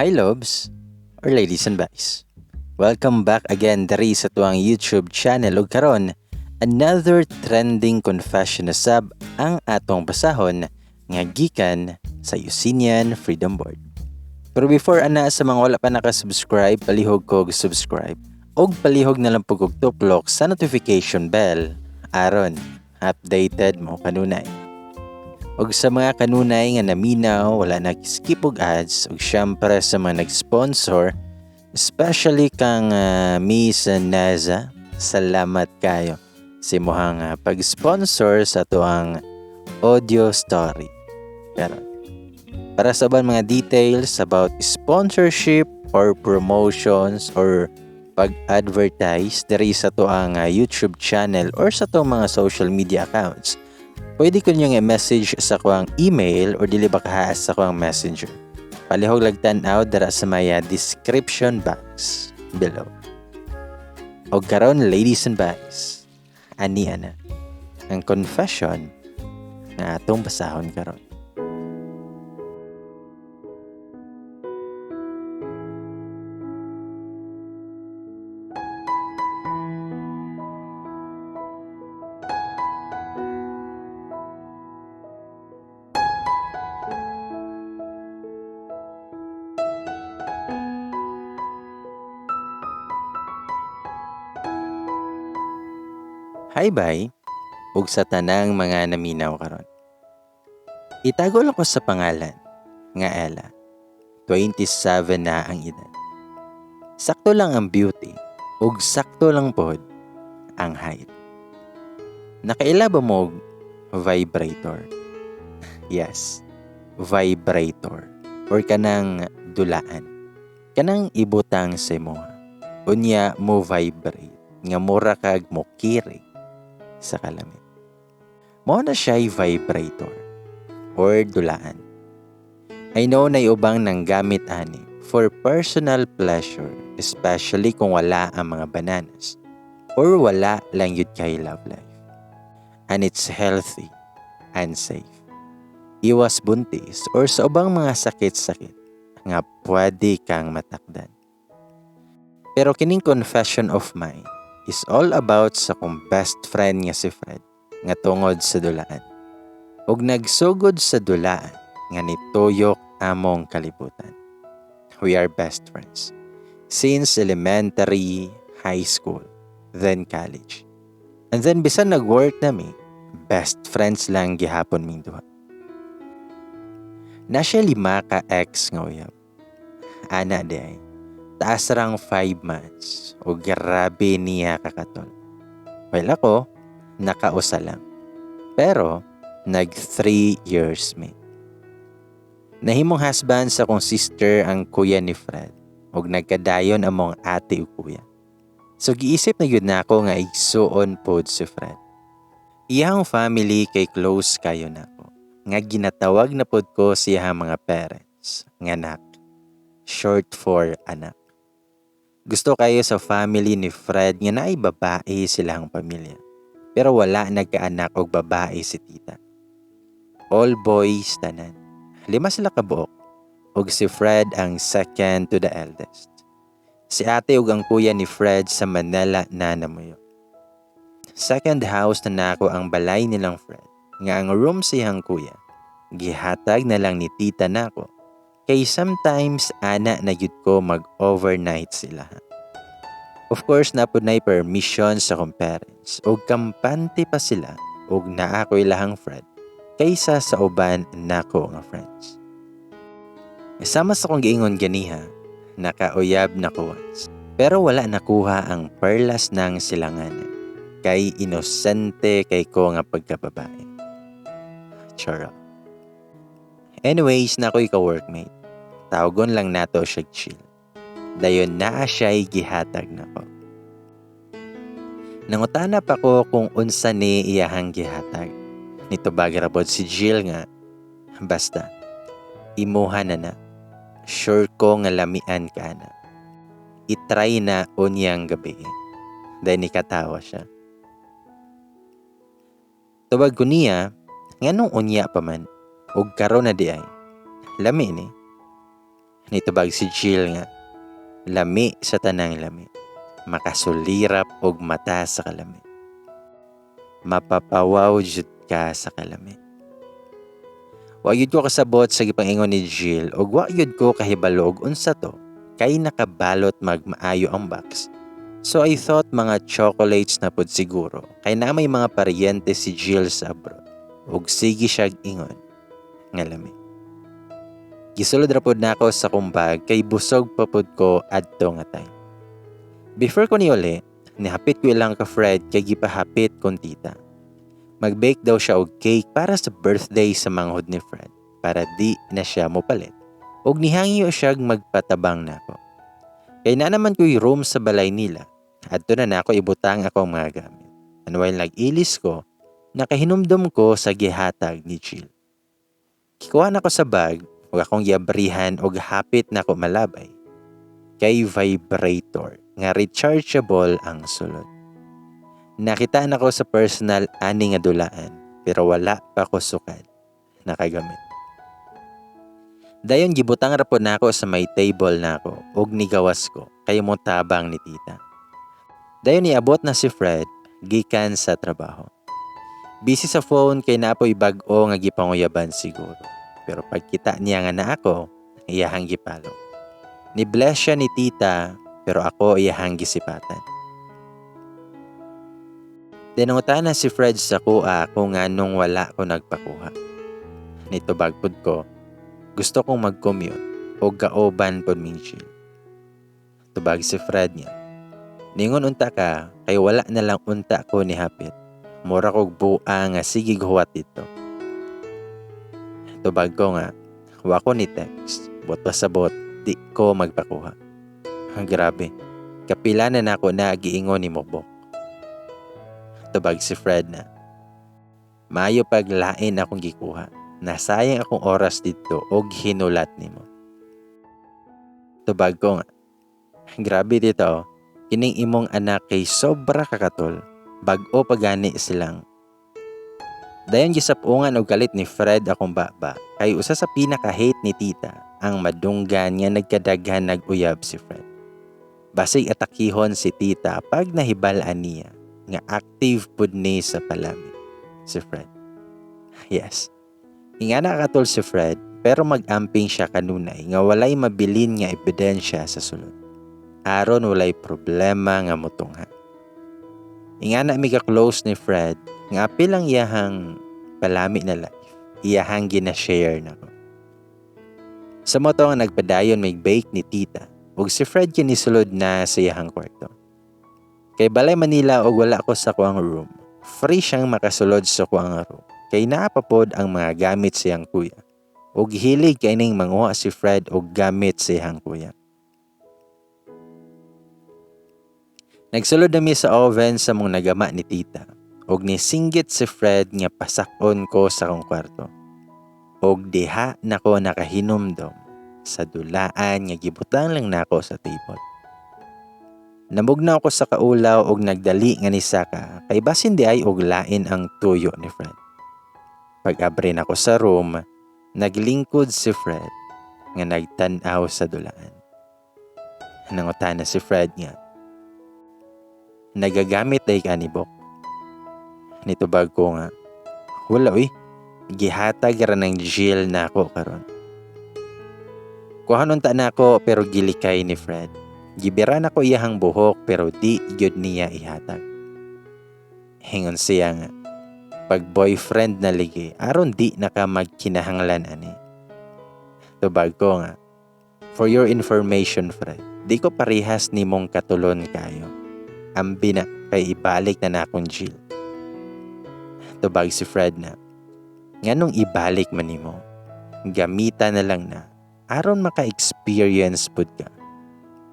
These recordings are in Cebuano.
Hi loves or ladies and guys. Welcome back again diri sa tuang YouTube channel ug karon another trending confession na sab ang atong basahon nga gikan sa Usinian Freedom Board. Pero before ana, sa mga wala pa naka-subscribe, palihog kog subscribe ug palihog na lang pud kog tuplok sa notification bell aron updated mo kanunay. Ug sa mga kanunay nga naminaw, wala nag-skip og ads, ug syempre sa mga nag-sponsor, especially kang Miss Naza, salamat kayo sa imuhang pag-sponsor sa atuang audio story. Pero para sa uban mga details about sponsorship or promotions or pag-advertise diri sa atuang YouTube channel or sa atong mga social media accounts, pwede ko ninyong i-message sa kuang email or dili ba kahaas sa kuang Messenger. Palihog lag tan-aw dara sa may description box below. Og karon, ladies and guys, ani ana ang confession nga atong basahon karon. Hi bye, ug sa tanang mga naminaw karon. Itago lang ko sa pangalan nga Ella. 27 na ang edad. Sakto lang ang beauty ug sakto lang pod ang height. Nakaila ba mo og vibrator? Yes, vibrator or kanang dulaan. Kanang ibutang sa imoha. Unya mo vibrate nga mura kag mo kirig sa kalamit. Mao na siya'y vibrator or dulaan. I know na ubang nang gamit ani for personal pleasure, especially kung wala ang mga bananas or wala lang yun kay love life. And it's healthy and safe. Iwas buntis or sa ubang mga sakit-sakit nga pwede kang matakdan. Pero kining confession of mine is all about sa kong best friend nga si Fred nga tungod sa dulaan. Ug nagsugod sa dulaan nga nituyok among kalibutan. We are best friends since elementary, high school, then college. And then bisan nag-work nami, best friends lang gihapon ming duha. Na siya 5 ka ex nga uyab. Ana di ay, taas rang 5 months o grabe niya kakatol. Well ako, nakausa lang. Pero, nag 3 years me. Nahimong husband sa kong sister ang kuya ni Fred ug nagkadayon among ate ug kuya. So giisip na gyud nako nga igsuon pod si Fred. Iyang family kay close kayo nako nga ginatawag na pod ko sa iyang mga parents nga nak, short for anak. Gusto kayo sa family ni Fred nga naay babae silang pamilya. Pero wala nagkaanak og babae si tita. All boys tanan. 5 sila kabuok ug si Fred ang second to the eldest. Si ate ug ang kuya ni Fred sa Manila na namuyo. Second house na nako ang balay nilang Fred nga ang room sa iyang kuya gihatag na lang ni tita nako kay sometimes ana na gyud ko mag-overnight sila. Of course, napod na'y permission sa akong parents ug kampante pa sila ug naa ko ilahang Fred kaysa sa uban nako nga friends. Sama sa akong giingon ganiha, nakauyab na ko once. Pero wala nakuha ang perlas ng silanganan kay inosente kay ko nga pagkababae. Charot. Anyways, nakoy ka-workmate. Tawgon lang nato siya chill. Dayon naa siya'y gihatag nako. Nangutana pa ko kung unsa ni iyahang gihatag. Nitubag ra pod si Jill nga, basta, imuha na na. Sure ko nga lamian ka na. I-try na unyang gabi. Dahil nikatawa siya. Tubag ko niya, nganong unya pa man, ug karon na di ay. Lami ni. Nitubag si Jill nga, "Lami sa tanang lami. Makasulirap og mata sa kalami. Mapapawaw jud ka sa kalami." Wa gyud ko kasabot sa gipangingon ni Jill ug wa gyud ko kahibalo og unsa to kay nakabalot magmaayo ang box. So I thought mga chocolates na pud siguro kay naa may mga paryente si Jill sa abroad ug sige siyag ingon nga lami. Gisulod ra pud nako sa akong bag kay busog pa pud ko adto nga time. Before ko niuli, nihapit ko ilang ka Fred kay gipahapit kong tita. Mag-bake daw siya og cake para sa birthday sa manghod ni Fred para di na siya mopalit. Og nihangyo siya magpatabang nako. Kay naa naman ko'y room sa balay nila. Adto na nako ibutang akong mga gamit. And while nag-ilis ko, nakahinumdum ko sa gihatag ni Jill. Gikuha nako sa bag ug akong giabrihan og hapit nako malabay. Kay vibrator nga rechargeable ang sulod. Nakita nako sa personal ani nga dulaan pero wala pa ko sukad nakagamit. Dayon gibutang ra pod nako sa may table nako ug nigawas ko kay motabang ni tita. Dayon niabot na si Fred gikan sa trabaho. Busy sa phone kay naa poy bag-o nga gipanguyaban siguro. Pero pagkita niya nga naa ako, iyahang gipalo. Ni-bless siya ni tita pero ako iyahang gisipatan. Nangutana si Fred sa kuha kung nganong wala ko nagpakuha. Nitubag pud ko, gusto kong mag-commute o gaoban pod ming chill. Tubag si Fred niya, "Ningon unta ka kay wala na lang unta ko ni hapit. Mura kog buang nga sige huwat dito." Tubag ko nga, wa ko ni text. Buot pasabot, di ko magpakuha. Ang grabe, kapila na nako na giingon ni Mobok. Tubag si Fred na, "Maayo pag lain akong gikuha. Nasayang akong oras dito og hinulat nimo." Tubag ko nga, "Grabe dito, kining imong anak kay sobra kakatol. Bag-o pagani silang." Dayon gisapungan og kalit ni Fred akong baba kay usa sa pinaka-hate ni tita ang madunggan nga nagkadaghan nag-uyab si Fred. Basig atakihon si tita pag nahibal-an niya nga active pud ni sa palami si Fred. Yes. Ingana katol si Fred pero mag-amping siya kanunay nga walay mabilin nga ebidensya sa sulod. Aron walay problema nga mutungha. Ingana mi ka-close ni Fred nga apil ang iyahang palami na life. Iyahang gina-share nako. Sa mao to nga nagpadayon may bake ni tita ug si Fred kini sulod na sa iyahang kwarto. Kay balay Manila og wala ko sa kuang room. Free siyang makasulod sa kuang room. Kay naa pa pod ang mga gamit sa iyang kuya. Ug hilig kay ning manguha si Fred og gamit sa iyang kuya. Nagsulod nami sa oven sa mong nagama ni tita. Og nisinggit si Fred nga pasakon ko sa akong kwarto. Og diha nako nakahinumdom sa dulaan nga gibutang lang nako sa table. Namugnaw ko sa kaulaw og nagdali nga nisaka kay basin di ay og lain ang tuyo ni Fred. Pag-abre nako sa room, naglingkod si Fred nga nagtan-aw sa dulaan. Nangutana si Fred nga, "Nagagamit ay ka ni Bok?" Nitubag ko nga, "Wala uy, gihatag ra ng Jill na ako karon." Kuhanon ta na ako pero gilikay ni Fred. Gibira na ko iyahang buhok pero di gyud niya ihatag. Hingon siya nga, "Pag boyfriend na ligi, aron di na ka magkinahanglan ani." Tubag ko nga, "For your information Fred, di ko parehas nimong katulon kayo. Ambi na kay ibalik na na akong Jill." Tubag si Fred na, "Nganong ibalik man nimo, gamita na lang na, aron maka-experience pud ka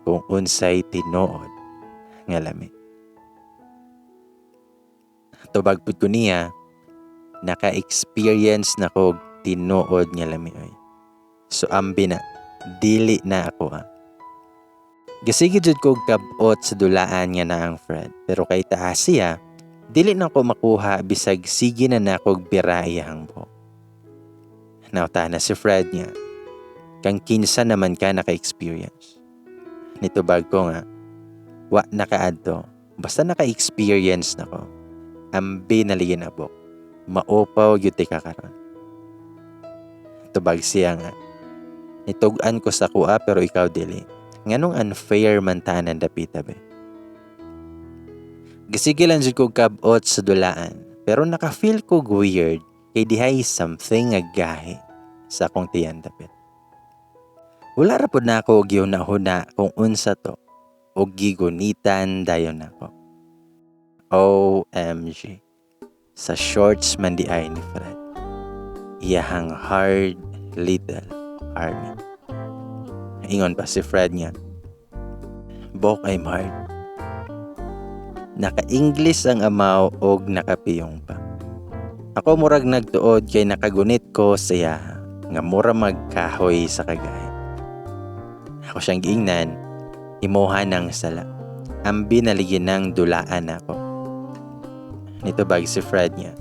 kung unsay tinuod nga lami." Tubag pud ko niya, "Naka-experience na ko tinuod nga lami oy. So ambi na, dili na ako ha." Gasige jud ko kabot sa dulaan nga naang Fred, pero kay taas siya, dili na ko makuha bisag sige na nakog bira iyahang buhok. Nauta na si Fred nga, Kang kinsa naman ka naka-experience? Nitubag ko nga, wa nakaadto. Basta naka-experience na ko. Ambi naligin abok. Maupaw gyud ka karon. Tubag siya nga, nitug-an ko sa kuha pero ikaw dili. Nganong unfair man tanan dapita be? Gisige lang jud ko kabot sa dulaan pero naka-feel ko weird kay dihay something nga gahi sa akong tiyan dapit. Wala ra pod na ako gihuna-huna kung unsa to o gigunitan dayon nako. OMG. Sa shorts man di ay ni Fred. Iyahang hard little army. Ingon pa si Fred nga, "Bok, I'm hard." Naka-English ang amaw og nakapiyong pa. Ako murag nagtuod kay nakagunit ko sa iyaha nga mura magkahoy sa kagahi. Ako siyang giingnan, "Imuha ng sala. Ambi naligin ng dulaan ako." Nitubag si Fred niya,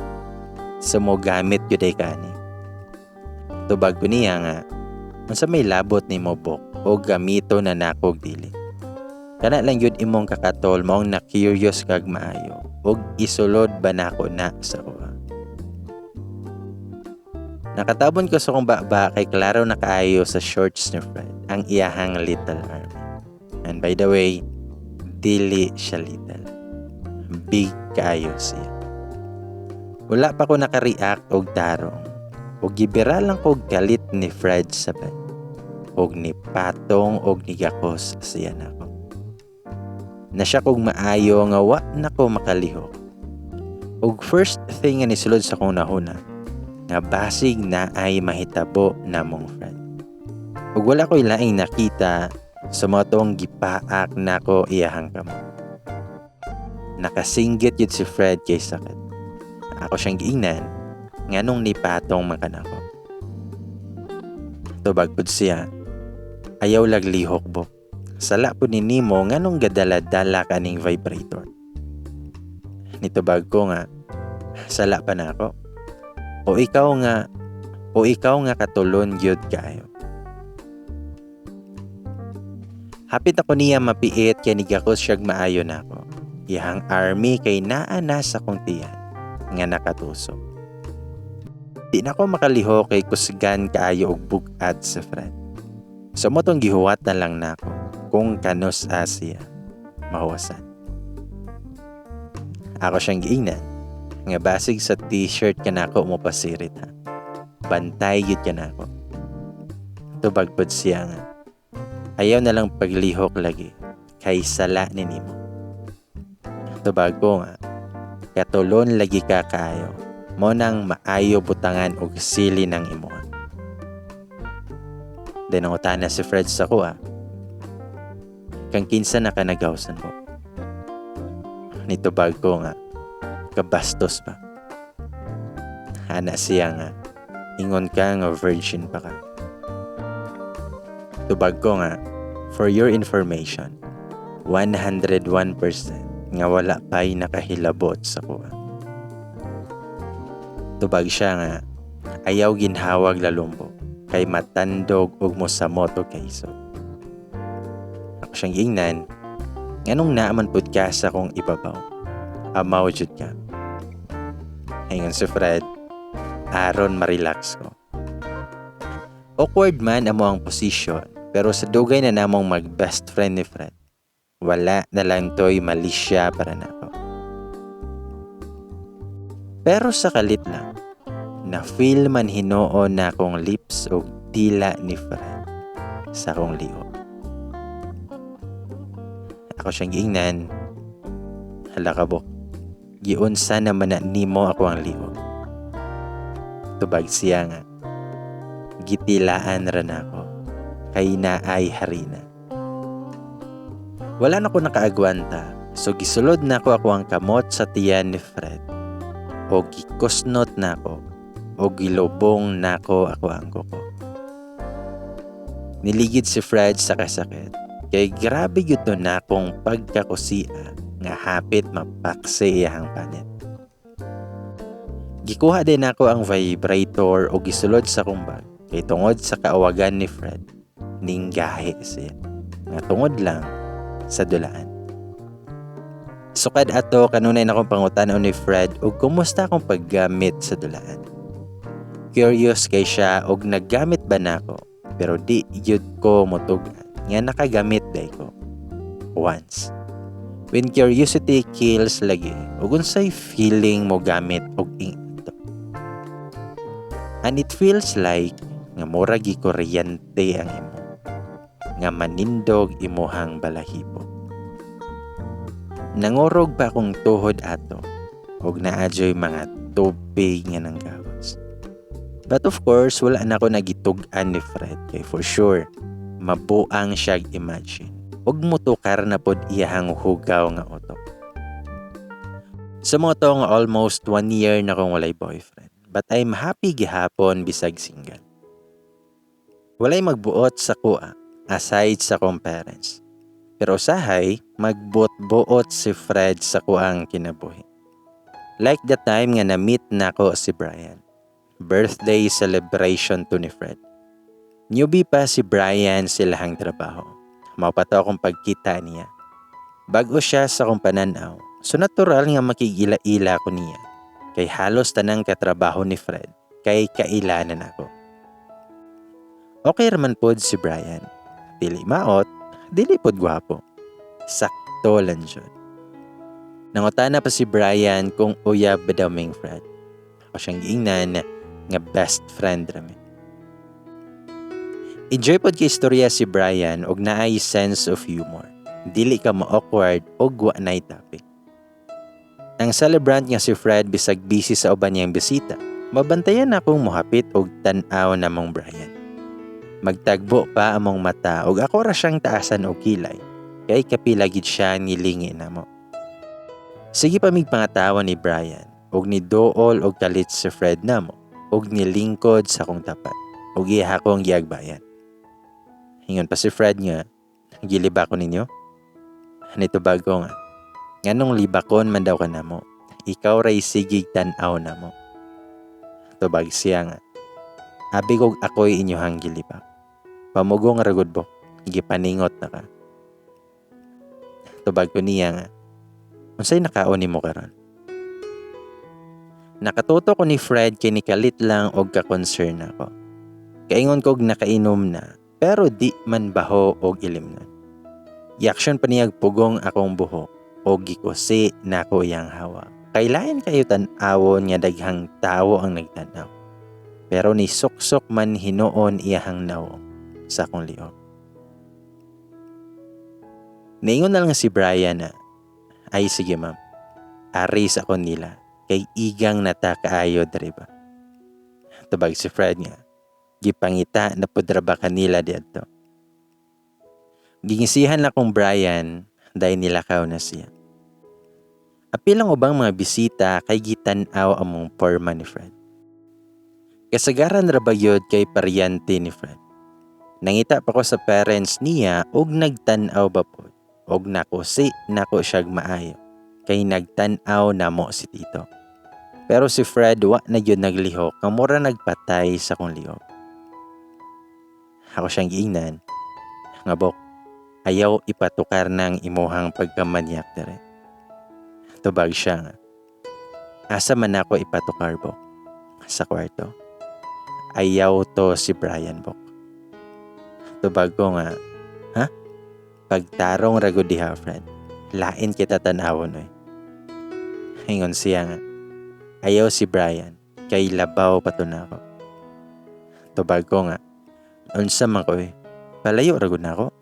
"Sumugamit gyud ay kani." Tubag ko niya nga, "Unsa may labot nimo, Bok, o gamito na nako og dili? Kana lang gyud imong kakatol maong na curious kag maayo og isulod ba nako na sa kuha." Nakatabon ko sa kong baba kay klaro na kaayo sa shorts ni Fred ang iyahang little army. And by the way, dili siya little. Big kaayo siya. Wala pa ko naka-react og tarong. Og gibira lang ko galit ni Fred sa bed. Og ni patong og nigakos siya nako. Nasya kog maayo nga wa na ko makalihok. Og first thing nga nisulod sa kong nahuna, nga basig na ay mahitabo namong Fred. Ug wala ko'y laing nakita sa mga tong gipaak nako iyahang kamot. Nakasinggit yun si Fred kay sakit. Ako siyang giingnan, nganong nipatong man kanako. Tubag pud siya, "Ayaw laglihok, Bok. Sala po ni nimo, nganong gadala-dala kaning vibrator?" Nitubag ko nga, "Sala pa na ako. O ikaw nga katulon gyud kaayo." Hapit ako niya mapiit kay nigakos siyag maayo nako. Iyahang army kay naa na sa kong tiyan nga nakatuso. Di na ko makalihok kay kusgan kaayo og bug-at sa Fred. So mo tong gihuwat na lang nako kung kanus Asia mahuwasan. Ako siyang giingnan nga, "Basig sa t-shirt ka nako mo pasirit ha. Bantay gyud ka nako." Tubag pod siya nga, "Ayaw na lang paglihok lagi kay sala ni nimo." Tubag ko nga, "Katulon lagi ka kaayo. Mo nang maayo butangan og sili ng imuha." Then nangutana si Fred sa kuha, "Kang kinsa na ka nagawsan mo?" Nitubag ko nga, "Kabastos ba?" Ana siya nga, "Ingon ka nga virgin pa ka." Tubag ko nga, "For your information, 101% nga wala pa'y nakahilabot sa kuha." Tubag siya nga, "Ayaw ginhawag lalumbo kay matandog og mosamot og kaisog." Ako siyang giingnan, "Nganong naaman pud ka sa akong ibabaw? Amaw jud ka." Ingon si Fred, "Aron ma-relax ko." Awkward man amo ang posisyon, pero sa dugay na namong mag best friend ni Fred, wala na lang to'y malisya para nako. Pero sa kalit lang, na-feel man hinuon na akong lips og dila ni Fred sa akong liog. Ako siyang giingnan, "Hala ka, Bok, giunsa naman na nimo ako ang liog?" Tubag siya nga, "Gitilaan ra nako, kay naay harina." Wala na ko nakaagwanta, so gisulod nako ako ang kamot sa tiyan ni Fred. O gikusnot nako, o gilubong nako ako ang kuko. Niligid si Fred sa kasakit, kay grabe gyud to na akong pagkakusia nga hapit mapaksi iyahang panit. Gikuha din ako ang vibrator o gisulod sa kong bag. Kay tungod sa kauwagan ni Fred, ninggahi siya. Nga tungod lang sa dulaan. Sukad ato, kanunay na akong pangutan-on ni Fred og kumusta akong paggamit sa dulaan. Curious kay siya og naggamit ba nako, pero di gyud ko motug-an nga nakagamit day ko. Once. When curiosity kills lagi, ug unsay feeling mo gamit og ing-ato. And it feels like nga mura gikuryente ang imo, nga manindog imuhang balahibo. Nangurog pa akong tuhod ato ug naa juy mga tubig nga nanggawas. But of course, wala na ako nagitug-an ni Fred kay for sure mabuang siyag imagine ug motukar na pod iyahang hugaw nga utok. Sa mao to nga almost 1 year na akong walay boyfriend. But I'm happy gihapon bisag single. Walay magbuot sa kuha aside sa akong parents. Pero usahay, magbuot-buot si Fred sa kuang kinabuhi. Like the time nga na-meet nako si Brian. Birthday celebration to ni Fred. Newbie pa si Brian sa ilahang trabaho. Mao pa to akong pagkita niya. Bag-o siya sa akong pananaw. So natural nga makig-ila-ila ko niya. Kay halos tanang katrabaho ni Fred kay kailanan ako. Okay raman pod si Brian. Dili maot, dili pod gwapo. Sakto lang jud. Nangutana pa si Brian kung uyab ba daw ming Fred. Ako siyang giingnan nga best friend rami. Enjoy pod kay istorya si Brian og naay sense of humor. Dili ka ma-awkward og wa nay topic. Ang celebrant nga si Fred, bisag busy sa uban niyang bisita, mabantayan akong mohapit og tan-aw namong Brian. Magtagbo pa among mata og ako ra siyang taasan og kilay kay kapila gid siya nilingi namo. Sige pa mig pangatawa ni Brian og niduol og kalit si Fred namo og nilingkod sa akong tapat og iya akong giagbayan. Ingon pa si Fred nga, "Gilibak ko ninyo?" Nitubag ko nga, "Nganong libakon man daw ka namo? Ikaw ray sigig tan-aw namo." Tubag siya nga, "Abi kog ako'y inyohang gilibak. Pamugong ra gud, bok, gipaningot na ka." Tubag ko niya nga, "Unsay nakaon nimo karon?" Nakatuto ko ni Fred kay nikalit lang og ka-concern ako. Kaingon kog nakainom na, pero di man baho og ilimnon. Iaksyon pa niyag pugong akong buhok og gikusi nako iyang hawa. Kay lain kayo tan-awon nga daghang tawo ang nagtan-aw. Pero ni suksok man hinuon iyahang nawong sa akong liog. Niingon na lang si Brian na, "Ay sige, ma'am, ari sa ako nila kay igang nata kaayo diri ba?" Tubag si Fred nga, "Gipangita na pud ra ba kanila diadto?" Gingisihan na kong Brian dahil nilakaw na siya. Apil ang ubang mga bisita kay gitan-aw among porma ni Fred. Kasagaran ra ba gyud kay paryante ni Fred. Nangita pa ko sa parents niya og nagtan-aw ba pod og nakusi nako siyag maayo kay nagtan-aw namo si Tito. Pero si Fred wa na gyud naglihok nga mura nagpatay sa akong liog. Ako siyang giingnan nga, "Bok, ayaw ipatukar ng imuhang pagkamanyak dere." Tubag siya nga, "Asa man ako ipatukar, bok? Sa kwarto? Ayaw to si Brian, bok." Tubag ko nga, "Ha? Pagtarong ra gud diha, Fred. Lain kita tan-awon oy." Ingon siya nga, "Ayaw si Brian kay labaw pa to nako." Tubag ko nga, "Unsa man ko eh? Palayo ra gud nako."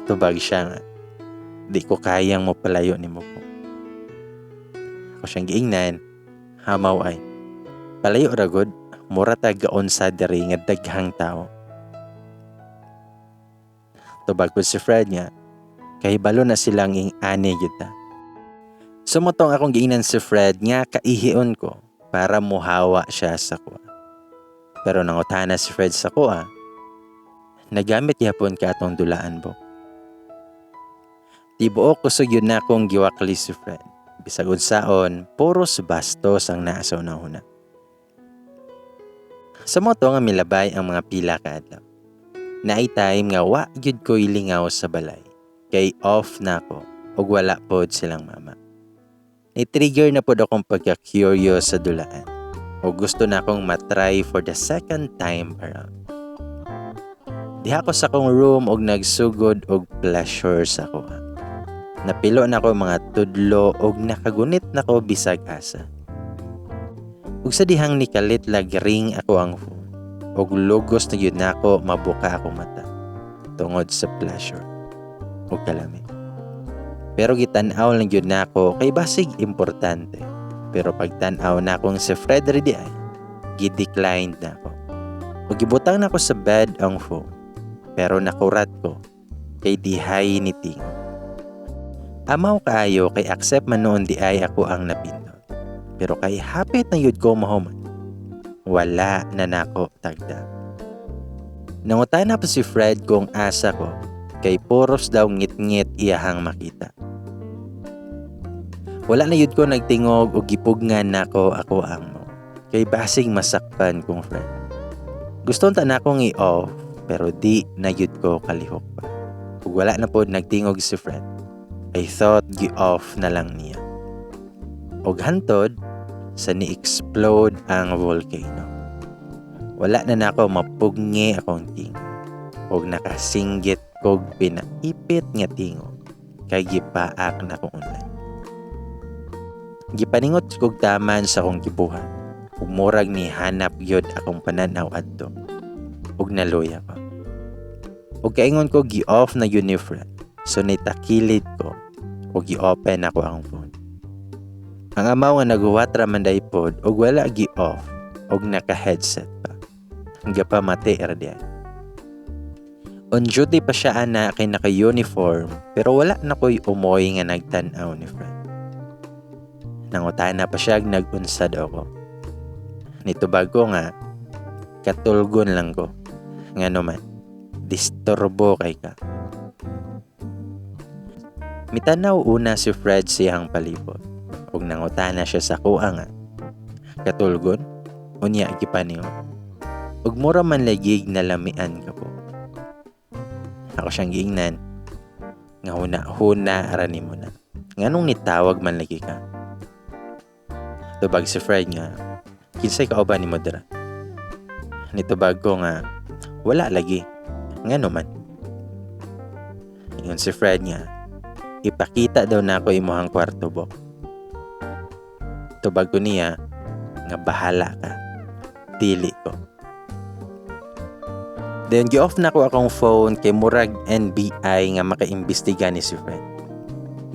Tubag siya nga, "Di ko kayang mo palayo nimo po." Ako siyang giingnan, "Hamaw ay. Palayo ra gud, mura ta gaunsa diri nga daghang tao." Tubag ko si Fred nga, "Kahibalo na silang ing ani gyud ta." So mao tong akong giingnan si Fred nga kaihion ko para muhawa siya sa kuha. Pero nangutana si Fred sa kuha, "Nagamit gyapon ka atong dulaan, bok?" Tibuok kusog yun na akong giwakli si Fred. Bisag unsaon, puros bastos ang naa sa una-una. Sa mao to nga milabay ang mga pila ka adlaw. Naay time nga wa gyud ko'y lingaw sa balay kay off na ako ug wala pod silang mama. Ni-trigger na pod akong pagka-curious sa dulaan o gusto na akong matry for the second time around. Diha ko sa akong room og nagsugod og pleasure sa ako. Napilo na ko mga tudlo og nakagunit na ko bisag asa. Ug sa dihang nikalit lag ring ako ang phone og lugos na gyud nako mabuka akong mata tungod sa pleasure ug kalami. Pero gitan-aw lang gyud nako kay basig importante. Pero pagtan-aw nakong si Fred di ay, gi-declined nako. Ug gibutang nako sa bed ang phone. Pero nakurat ko kay dihay ni tingog. Amaw kaayo kay accept man noon di ay ako ang napindot. Pero kay hapit na yud ko mahuman, wala na nako tagda. Nangutana pa si Fred kung asa ko kay puros daw ngit-ngit iyahang makita. Wala na yud ko nagtingog og gipugngan nako ako ang mo. Kay basig masakpan kong friend. Gusto ta na akong i-off pero di na yud ko kalihok pa. Ug wala na pod nagtingog si Fred. I thought gi-off na lang niya. Og hantod sa ni-explode ang volcano. Wala na nako mapugngi akong tingog. Og nakasinggit kog pinaipit nga tingog kay gipaak na kong unlan. Gipaningot kog taman sa akong gibuhat. Ug murag ni hanap gyud akong pananaw adto. Ug naluya ko. Ug kaingon ko gi-off na yun ni Fred. So nitakilid ko ug gi-open ako ang phone. Ang amaw nga naguwat ra man day pod ug wala gi-off ug naka-headset pa. Gapamati ra diay. On duty pa siya ana kay naka-uniform pero wala na ko'y umoy nga nagtan-aw ni Fred. Nangutana pa siya ag nag-unsa daw ko. Nitubag ko nga katulgon lang ko. Ngano man, disturbo kay ka. Mitanaw una si Fred siyang palibot ug nangutana siya sa kuha nga katulgon, unya gipaningot. Ug mura man lagig nalamian ka po. Ako siyang giingnan nga huna-huna ra nimo na. Nganong nitawag man lagi ka? Tubag si Fred nga, kinsay kauban nimo dira? Nitubag ko nga, wala lagi. Ngano man? Ingon si Fred nga, ipakita daw nako imuhang kwarto, bok. Tubag ko niya nga bahala ka. Dili ko. Then gi-off na ko akong phone kay murag NBI nga makaimbestiga ni si Fred.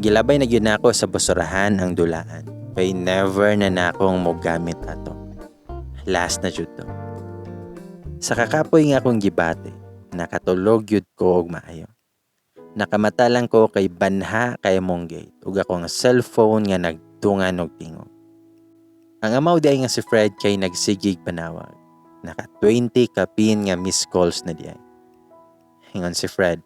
Gilabay na gyud nako sa basurahan ang dulaan kay never na nakong mogamit ato. Last na jud to. Sa kakapoy nga akong gibati, nakatulog gyud ko og maayo. Nakamata lang ko kay banha kay mong gate ug akong cellphone nga nagtungan og tingog. Ang amaw di ay nga si Fred kay nagsigig panawag. Naka 20 kapin nga missed calls na di ay. Ingon si Fred,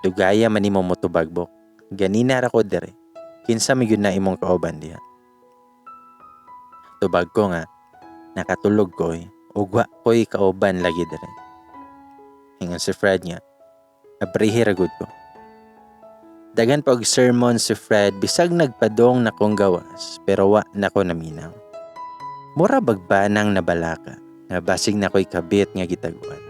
dugaya man nimo motubag, bok. Ganina ra ko dire. Kinsa man gyud na imong kauban diha? Tubag ko nga, nakatulog ko eh, ug wa ko'y kauban lagi dire. Ingon si Fred nga, abrihi ra gud ko. Daghan pa og sermon si Fred bisag nagpadong na kong gawas pero wa na ko naminaw. Mura bagba nang nabalaka nga basig na ko'y kabit nga gitaguan.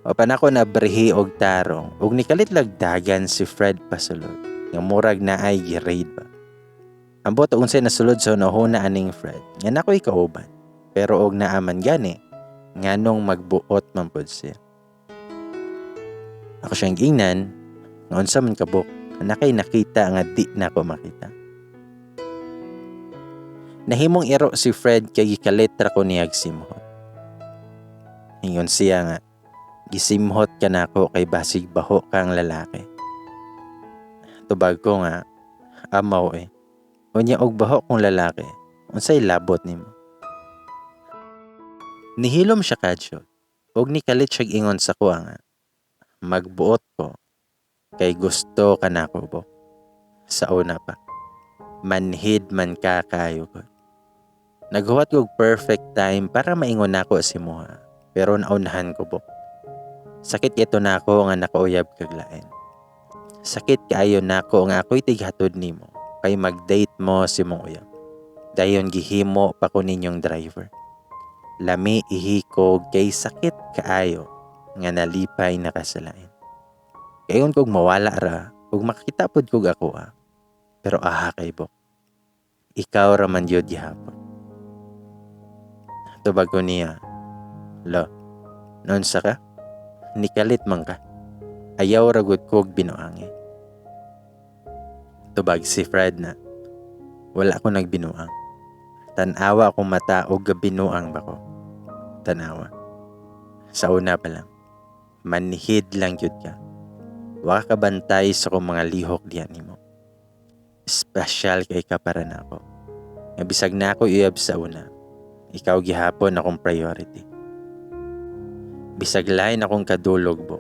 Wa pa nako nabrihi og tarong ug nikalit lagdagan si Fred pasulod nga murag naay gi-raid ba. Ambot og unsay nasulod sa hunahuna aning Fred nga nako'y kauban pero og naaman gani nganong magbuot man pod siya. Ako siyang giingnan nga unsa man kabok nakay nakita nga di nako makita. Nahimong iro si Fred kay gikalit ra ko niyag simhot. Ingon siya nga gisimhot ka nako kay basig baho kang lalaki. Tubag ko nga amaw eh. Unya og baho kong lalaki, unsay labot nimo? Nihilom siya kadyot ug nikalit siya ingon sa kuha nga magbuot ko kay gusto ka nako bo. Sa una pa, manhid man ka kayo ko. Naghuwat kog perfect time para maingon nako si Moha, pero naunahan ko bo. Sakit kaayo nako nga nakauyab kag lain. Sakit kaayo nako nga ako'y tighatod nimo kay mag-date mo sa imong uyab. Dayon gihimo pa ko ninyong driver. Lami ihikog kay sakit kaayo nga nalipay na ka sa lain. Kaingon kog mawala ra ug makakita pod kog ako ah. Pero aha kay Bok. Ikaw ra man gyud gihapon. Tubag ko niya, "Lo, naunsa ka? Nikalit man ka. Ayaw ra gud kog binuangi." Tubag si Fred na, "Wala ko nagbinuang. Tanawa akong mata og gabinuang ba ko? Tanawa. Sa una pa lang, manhid lang gyud ka. Wa ka bantay sa akong mga lihok diha nimo. Special kay ka para nako. Nga bisag na ako uyab sa una, ikaw gihapon akong priority. Bisag lain akong kadulog bo,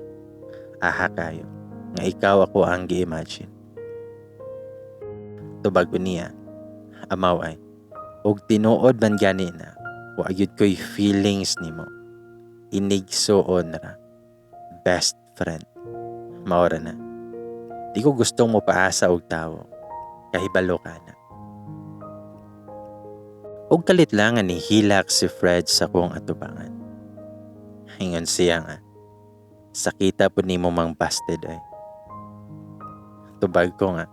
aha kayo, nga ikaw ako ang gi-imagine." Tubag ko niya, "Amaw ay, og tinuod man gani na, wa gyud ko'y feelings nimo. Inigsuon ra. Best friend. Maora na. Di ko gustong mo paasa og tawo. Kahibalo ka na." Og kalit lang nga nihilak si Fred sa akong atubangan. Ingon siya nga, "Sakita po nimo mang busted ay." Tubag ko nga,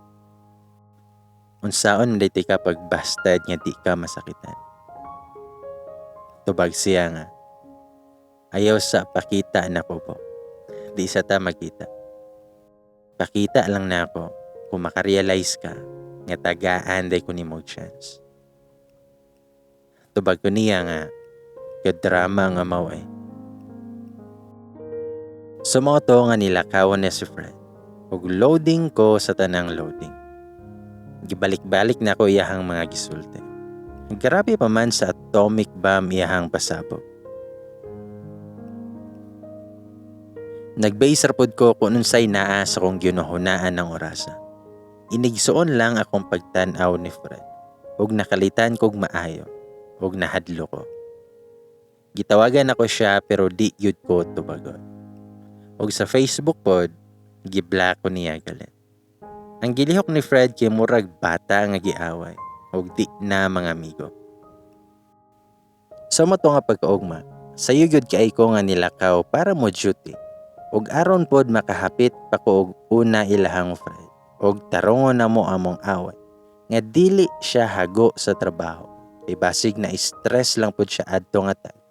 "Unsaon man diay ka pag busted nga di ka masakitan?" Tubag siya nga, "Ayaw sa pakita na ko po. Di sa ta magkita. Pakita lang na ako kung makarealize ka nga tagaan day ko nimo chance." Tubag ko niya nga, "Ka-drama nga mao ay." So mao to nga nilakawan na si Fred. Ug loading ko sa tanang loading. Gibalik-balik na ko iyahang mga gisulti. Grabe pa man sa atomic bomb iyahang pasabog. Nagbase ra pod ko kung unsay naa sa kong ginuhunaan ng orasa. Inigsuon lang akong pagtan-aw ni Fred. Ug nakalitan kog maayo. Ug nahadlo ko. Gitawagan ako siya pero di gyud ko tubagon. Ug sa Facebook pod, giblock ko niya galit. Ang gilihok ni Fred kay murag bata nga giaway ug di na mga amigo. Sa mo to nga pagkaugma, sayo gyud kay ko nga nilakaw para mo duty. Ug aron pod makahapit pa ko og una ilahang Fred. Ug tarongon na mo among away nga dili siya hago sa trabaho. Kay basig na stress lang pod siya adto nga time.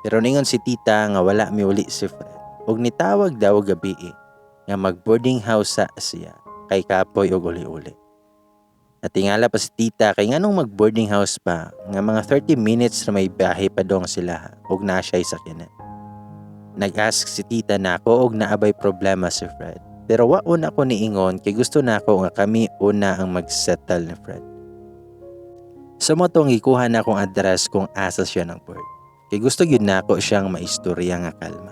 Pero ningon si tita nga wala miuli si Fred. Ug nitawag daw gabi nga mag-boarding house sa siya kay kapoy og uli-uli. Natingala pa si tita kay nganong mag-boarding house pa nga mga 30 minutes na may biyahe pa dong sila ug naa siya'y sakyanan. Nag-ask si tita nako og naabay problema si Fred. Pero wa una ko niingon kay gusto nako nga kami una ang mag-settle ni Fred. Sa mo tong gikuha na akong address kung asa siya ng board. Kay gusto gyud nako siyang maistorya nga kalma.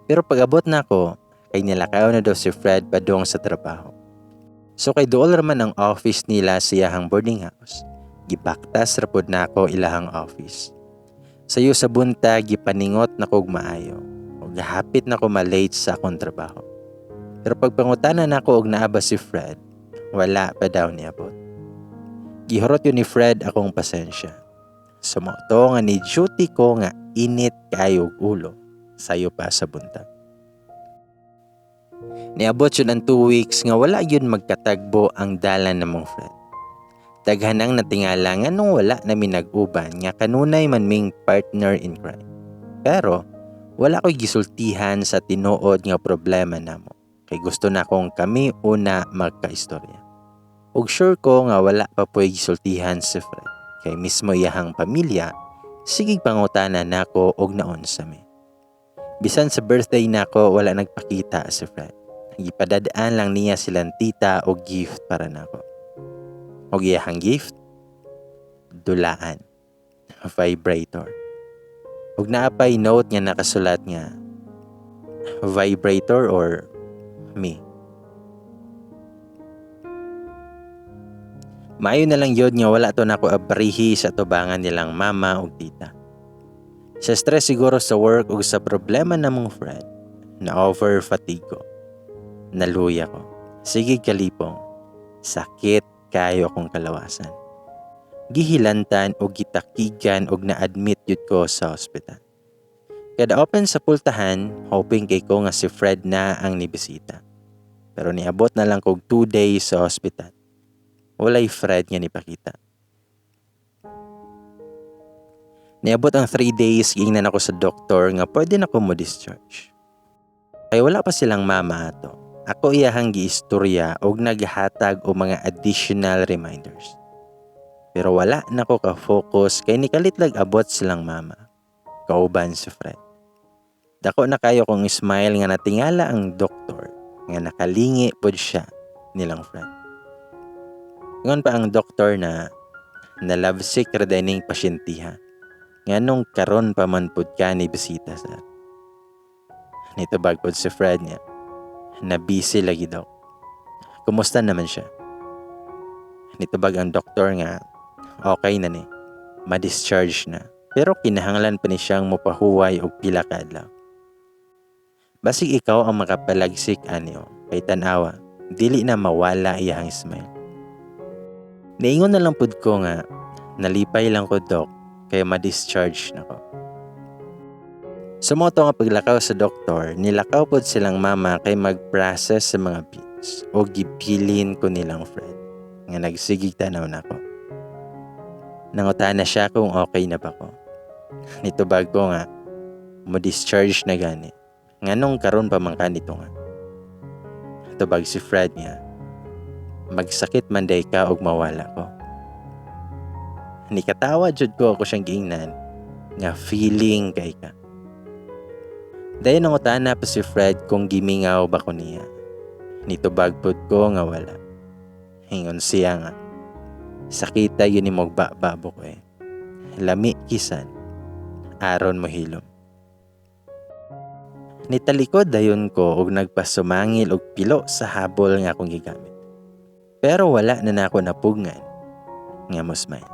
Pero pag-abot nako, kay nilakaw na daw si Fred padung sa trabaho. So kay duol ra man ang office nila sa iyahang boarding house. Gibaktas ra pod nako ilahang office. Sayo sa buntag gipaningot na kog maayo. Ug hapit na ko ma-late sa akong trabaho. Pero pagpangutana nako og naa ba si Fred, wala pa daw niabot. Gihurot yun ni Fred akong pasensya. Sumuto nga ni duty ko nga init kayo og ulo, sayo pa sa buntag. Niabot yun ang 2 weeks nga wala yun magkatagbo ang dalan namong Fred. Daghan ang natingala nga nung wala nami nag-uban nga kanunay man ming partner in crime. Pero wala ko'y gisultihan sa tinuod nga problema namo. Kay gusto na kong kami una magkaistorya. Ug sure ko nga wala pa po'y gisultihan si Fred. Kay mismo iyahang pamilya, sige pangutana nako og naunsa mi. Bisan sa birthday nako wala nagpakita si Fred. Gipadadaan lang niya silang tita og gift para nako. Og iyahang gift, dulaan, vibrator. Og naapay note nga nakasulat nga vibrator or me. Maayo na lang yun nga wala to nako abrihi sa tubangan nilang mama ug tita. Sa stress siguro sa work ug sa problema namong Fred, na over fatigue ko. Naluya ko. Sige kalipong. Sakit kayo akong kalawasan. Gihilantan og gitakigan og na-admit yun ko sa ospital. Kada open sa pultahan, hoping kay ko nga si Fred na ang nibisita. Pero niabot na lang kog 2 days sa ospital. Walay Fred nga nipakita. Niabot ang 3 days, giingnan ako sa doktor nga pwede na ko mo discharge. Kay wala pa silang mama ato. Ako iyahang giistorya og naghatag og mga additional reminders. Pero wala na ko ka-focus kay nikalit lag abot silang mama. Kauban si Fred. Dako na kayo kong smile nga natingala ang doktor nga nakalingi pod siya nilang Fred. Ngon pa ang doktor na na love sick ra dining pasyentiha. Nganong karon pa man pud ka ni bisita sa. Nitubag pod si Fred niya. Na busy lagi daw. Kumusta naman siya? Nitubag ang doktor nga okay na ni. Ma-discharge na. Pero kinahanglan pa ni siyang mopahuway og pila ka adlaw. Basig ikaw ang makapalagsik anyo kay tan-awa, dili na mawala iyang smile. Niingon na lang pud ko nga nalipay lang ko dok kay ma-discharge na ko. Sumoto nga paglakaw sa doktor, nilakaw pod silang mama kay mag-process sa mga bills o gibilin ko nilang Fred nga nagsigig tanaw nako. Nangutana siya kung okay na ba ko. Nitubag ko nga mo-discharge na gani. Nganong karon pa man ka nito nga. Tubag si Fred niya. Magsakit man day ka og mawala ko. Nikatawa jud ko ako siyang giingnan nga feeling kay ka. Dayon nangutana pa si Fred kung gimingaw ba ko niya. Nitubag pod ko nga wala. Ingon siya nga sakita yun ni magbababo ko eh. Lami kisan. Aron mo hilom. Nitalikod dayon ko og nagpasumangil og pilo sa habol nga akong gigamit. Pero wala na nako napugngan nga mo smile.